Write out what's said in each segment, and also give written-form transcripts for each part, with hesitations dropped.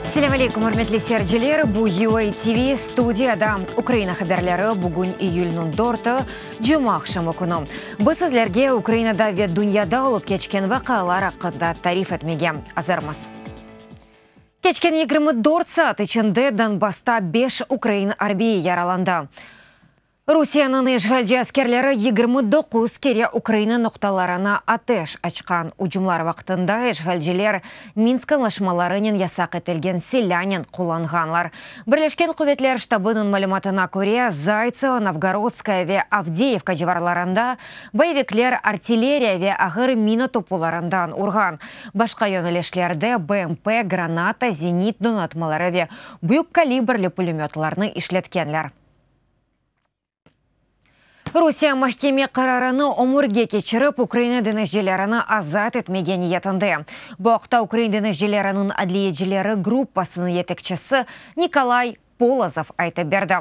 Selâm aleyküm, ürmetli seyirciler! Bu UA TV, studiyada Ukraina haberleri, bugün iyülniñ dörtü, cuma aqşamı künü. Biz sizlerge Ukrainada ve dünyada olıp keçken vaqialar aqqında tarif etmege azırmız. Keçken 24 saat içinde Donbassta beş ukrain arbiyi yaralandı. Rusiyeniñ işğalci askerleri 29 kere Ukraina noqtalarına ateş açqan. Ucumlar vaqtında işğalciler Minsk añlaşmalarınen yasaq etilgen silânen qullanğanlar. Birleşken Quvetler ştabınıñ malümatına köre, Zaytsevo, Novgorodskoye ve Avdeyevka civarlarında boyevikler artilleriya ve ağır mina topularından urğan. Başqa yönelişlerde BMP, granata, zenit donatmaları ve büyük kalibrli pulemötlarnı işletkenler. Rusiye mahkeme qararını ömürge keçirip, Ukraina deñizcilerini azat etmege niyetinde. Bu aqta ukrain deñizcileriniñ adliyecileri gruppasınıñ yetekçisi Nikolay Polozov aytıp berdi.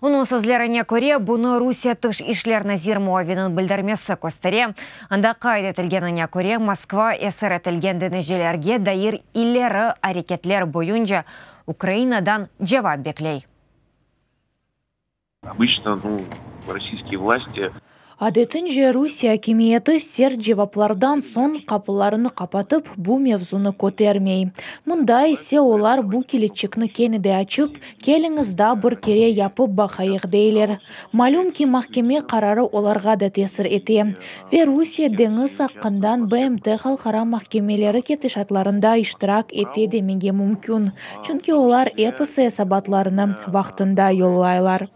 Onıñ sözlerine köre, bunı Rusiye Tış işler nazir muaviniñ bildirmesi köstere. Anda qayd etilgenine köre, Moskva esir etilgen deñizcilerge dair ileri areketler boyunca Ukrainadan cevap bekley. Obıçno, nu, rossiyskiye vlasti. Adetince, Rusiye akimiyeti sert cevaplardan soñ qapılarını qapatıp, bu mevzunı kötermey. Mında ise olar bu kilitçikni kene de açıp, keliñiz daa bir kere yapıp baqayıq deyler. Malüm ki, mahkeme qararı olarğa da tesir ete ve Rusiye deñiz aqqından BMT halqara mahkemeleri ketişatlarında iştirak ete demege mümkün, çünki olar episi esabatlarını vaqtında yollaylar.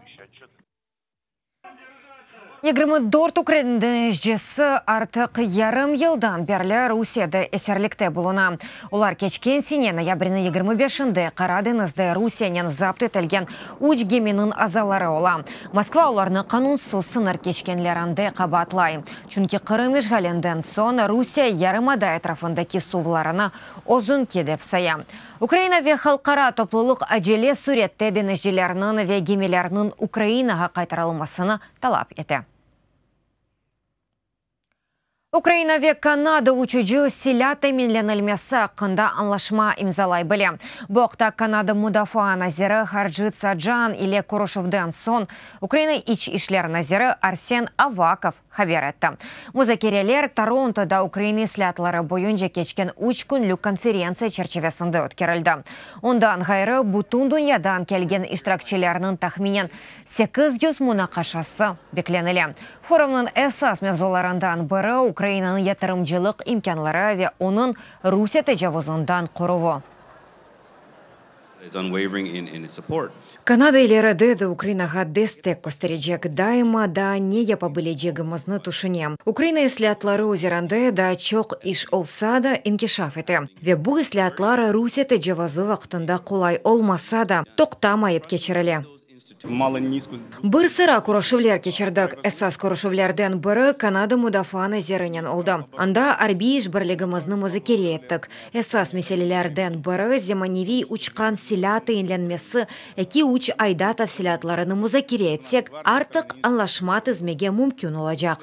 24 ukrain deñizcisi artıq yarım yıldan berli Rusiyede esirlikte buluna. Olar keçken sene noyabrniñ 25-inde Qara deñizde Rusiyenen zapt etilgen üç geminiñ azaları ola. Moskva olarnı qanunsız sıñır keçkenlerinde qabaatlay, çünki Qırım işğalinden soñ Rusiye yarımada etrafındaki suvlarını özüñki dep saya. Ukraina ve halqara toplulıq acele sürette deñizcilerniñ ve gemilerniñ Ukrainağa qaytarılmasını talap ete. Ukraina ve Kanada uçucı silâ teminlenilmesi aqqında añlaşma imzalay bile. Bu aqta Kanada mudafaa naziri Harjit Sajjan ile körüşüvden soñ Ukraina İç işler naziri Arsen Avakov haber etti. Muzakereler Torontoda Ukraina islâatları boyunca keçken üç künlük konferentsiya çerçivesinde ötkerildi. Ondan ğayrı, bütün dünyadan kelgen iştirakçilerniñ tahminen 800 munaqaşası beklenile. Forumnıñ esas mevzularından biri, Ukrainanıñ yatırımcılıq imkânları ve onıñ Rusiye tecavuzından qoruvı. Kanada ileride de Ukrainağa destek kösterecek, daima daa ne yapa bilecegimizni tüşüne. Ukraina islâatları üzerinde daa çoq iş olsa da, inkişaf ete. Ve bu islâatlar Rusiye tecavuzı vaqtında qolay olmasa da, toqtamayıp keçirile. Bir sıra körüşüvler keçirdik. Esas körüşüvlerden biri Kanada mudafaa nazirinen oldı. Anda arbiy işbirligimizni muzakere ettik. Esas meselelerden biri, zemaneviy uçqan silâ tayinlenmesi, eki-üç ayda tafsilâtlarını muzakere etsek, artıq añlaşma tizmege mümkün olacaq.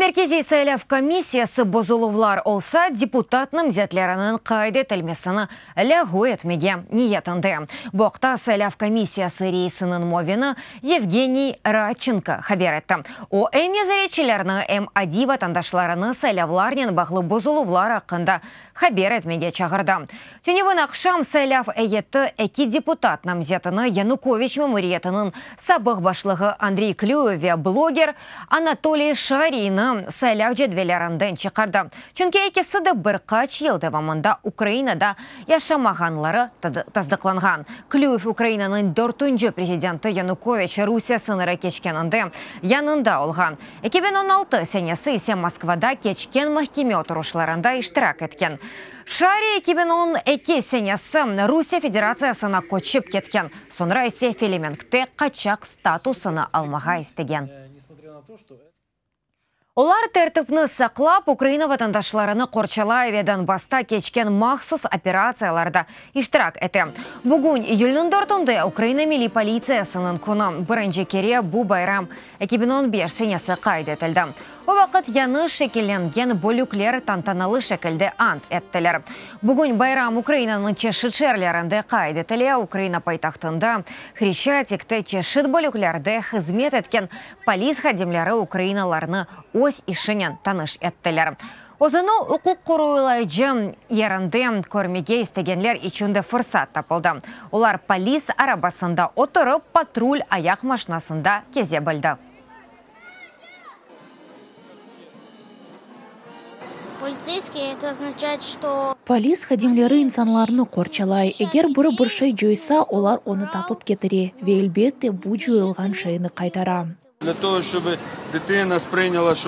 Merkeziy saylav komissiyası bozuluvlar olsa, deputat namzetleriniñ qayd etilmesini lâğu etmege niyetinde. Bu aqta saylav komissiyası reisiniñ muavini Yevgeniy Radçenko haber etti. O, em nezaretçilerni, em adiy vatandaşlarını saylavlarnen bağlı bozuluvlar aqqında haber etmege çağırdı. Tünevin aqşam saylav eyyeti eki deputat namzetini Yanukoviç memuriyetiniñ sabıq başlığı Andriy Klüyev ve bloger Anatoliy Şariyni saylav cedvellerinden çıqardı, çünki ekisi de bir qaç yıl devamında Ukrainada yaşamağanları tasdıqlanğan. Klüyev Ukrainanıñ dörtünci prezidenti Yanukoviç Rusiye sıñırı keçkeninde yanında olğan. 2016 senesi ise Moskvada keçken mahkeme oturışlarında iştirak etken. Şariy 2012 senesi Rusiye Federatsiyasına köçip ketken, soñra ise Felemenkte qaçaq statusını almağa istegen. Olar tertipni saqlap, Ukraina vatandaşlarını qorçalay ve Donbassta keçken mahsus operatsiyalarda iştirak ete. Bugün, iyülniñ dörtünde, Ukraina Milliy politsiyasınıñ künü. Birinci kere bu bayram 2015 senesi qayd etildi. O vaqıt yañı şekillengen bölükler tantanalı şekilde ant ettiler. Bugün bayram Ukrainanıñ çeşit şeerlerinde qayd etile. Ukraina paytahtında, Hreşçatikte çeşit bölüklerde hızmet etken polis hadimleri ukrainalarnı öz işinen tanış ettiler. Özüni uquq qoruylayıcı yerinde körmege istegenler içün de fırsat tapıldı. Olar polis arabasında oturıp, patrul ayaq maşinasında keze bildi. Polis hadimleri insanlarnı qorçalay. Eger biri bir şey coysa, olar onı tapıp ketire ve, elbette, bu coyulğan şeyni qaytara.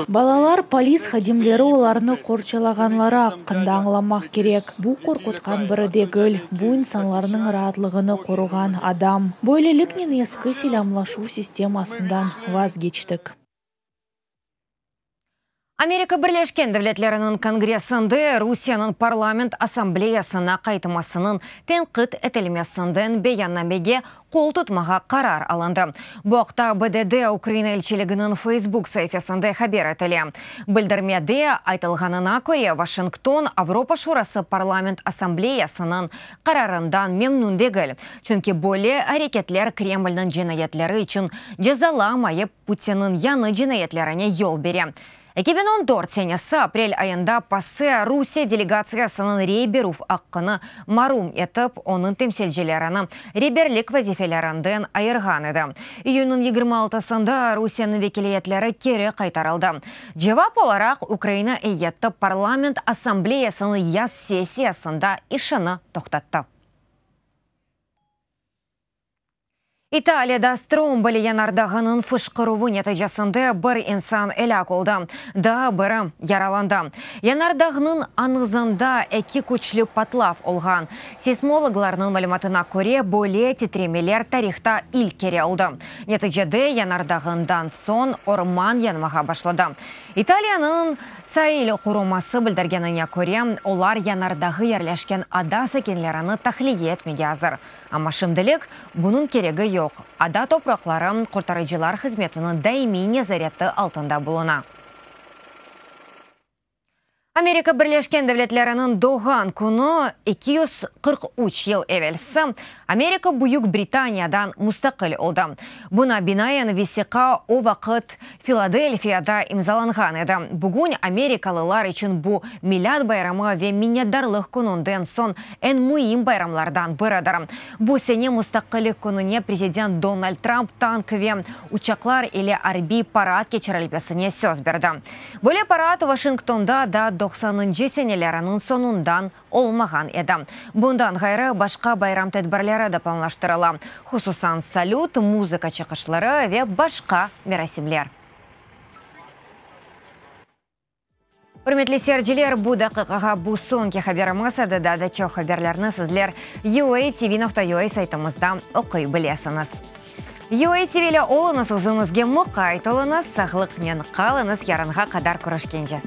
Balalar polis hadimleri olarnı qorçalağanları aqqında añlamaq kerek. Bu qorqutqan biri degil, bu insanlarnıñ raatlığını qoruğan adam. Böyleliknen eski selâmlaşuv sistemasından vazgeçtik. Amerika Birleşken Devletleriniñ Kongressinde Rusiyeniñ Parlament Assambleyasına qaytmasınıñ tenqit etilmesinden beyannamege qol tutmağa qarar alındı. Bu aqta ABD-de Ukraina elçiliginiñ Facebook saifesinde haber etile. Bildirmede aytılğanına köre, Washington Avropa Şurası Parlament Assambleyasınıñ qararından memnün degil, çünki böyle areketler Kremlniñ cinayetleri içün cezalamayıp, Putinniñ yañı cinayetlerine yol bere. 2014 senesi aprel ayında PASE Rusiye delegatsiyasınıñ rey berüv aqqını marum etip, onıñ temsilcilerini reberlik vazifelerinden ayırğan edi. İyünniñ 26-sında Rusiyeniñ vekiliyetleri keri qaytarıldı. Cevap olaraq Ukraina eyyeti Parlament Assambleyasınıñ yaz sessiyasında işini toqtattı. İtaliyada Stromboli yanardağınıñ fışqıruvı neticesinde bir insan elâk oldı, daa biri yaralandı. Yanardağnıñ añızında eki küçlü patlav olğan. Seysmologlarnıñ malümatına köre, böyle titremeler tarihta ilk kere oldı. Neticede yanardağından soñ orman yanmağa başladı. İtaliyanıñ sail qoruması bildirgenine köre, olar yanardağı yerleşken ada sakinlerini tahliye etmege azır. Amma şimdilik bunıñ keregi yoq, ada topraqları qurtarıcılar hızmetiniñ daimiy nezareti altında buluna. Amerika Birleşken Devletleriniñ doğğan künü 243 yıl evelsi Amerika Büyük Britaniyadan mustaqil oldı. Buña binaen vesiqa o vaqıt Filadelfiyada imzalanğan edi. Bugün amerikalılar içün bu Milât bayramı ve Minnetdarlıq kününden soñ eñ müim bayramlardan biridir. Bu sene Mustaqillik kününe prezident Donald Trump tank ve uçaqlar ile arbiy parad keçirilmesine söz berdi. Böyle parad Washingtonda daa doqsanıncı seneleriniñ soñundan olmağan edi. Bundan ğayrı, başqa bayram tedbirleri de planlaştırıla, hususan salüt, muzıka çıqışları ve başqa merasimler. Ürmetli seyirciler, bu daqiqağa bu soñki haberimiz edi. Daa da çoq haberlerni sizler UATV.UA saytımızda oquy bilesiñiz. UATV ile oluñız, özüñizge muqayt oluñız, sağlıqnen qalıñız, yarınğa qadar körüşkence.